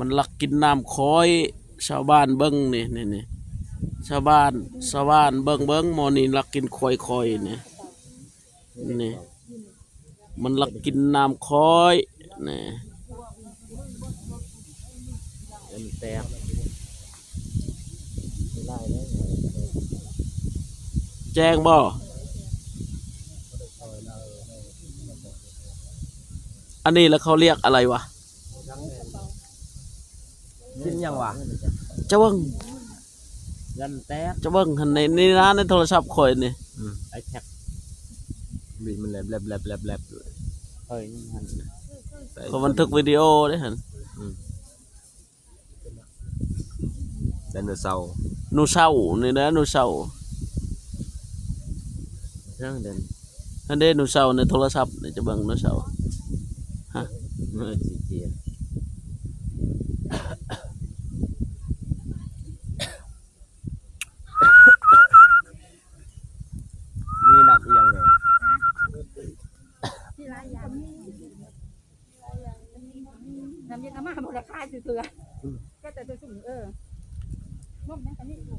ມັນລັກກິນນ້ຳຂ້ອຍ ຊາວບ້ານເບິ່ງນີ້ ນີ້ ນີ້ ຊາວບ້ານ ຊາວບ້ານເບິ່ງ ເບິ່ງ ໝໍນີ້ລັກກິນຂ້ອຍຂ້ອຍນີ້ ນີ້ ມັນລັກກິນນ້ຳຂ້ອຍນີ້ ມັນແຕກ ແຈ້ງບໍ່? ອັນນີ້ລະເຂົາລຽກອະໄລວະ? ກິນຫຍັງວະ? ຈະເບິ່ງ ເງິນແຕກ ຈະເບິ່ງຫັ້ນ ໃນ ໃນ ໃນໂທລະສັບຂ້ອຍນີ້ ອືມ ໄອແພັດ ບິດມັນແລບໆໆໆ ເຮີ້ຍ ມັນ ເຂົາບັນທຶກວິດີໂອເດ້ຫັ້ນ ອືມ ໄດໂນເສົາ ໂນເສົານີ້ນະ ໂນເສົາ ທາງເດີນ ຫັ້ນເດ້ ໂນເສົາໃນໂທລະສັບນີ້ ຈະເບິ່ງໂນເສົາ ຮະ ເອີ ຊິເຈຍ ມີນ້ຳອີ່ຫຍັງແດ່? ນ້ຳເຢັນເອົາມາບໍ່ໄດ້ຂາຍຊື່ເທື່ອ ອືມ ກໍແຕ່ແຕ່ຊຸມ ເອີ ນົມຍັງກໍມີຢູ່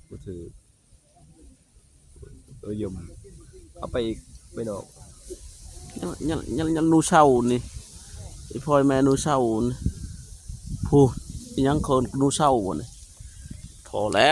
ບໍ່ຖືກ ເອີ ຍົມ ເອົາໄປອີກ ໄປນອກ ຍັງ ຍັງ ຍັງ ຍັງໜູເສົານີ້ ອີ່ພໍ່ແມ່ໜູເສົານີ້ ຜູ້ ອີ່ຫຍັງເຂົາໜູເສົາບໍ່ນີ້ ພໍແລ້ວ.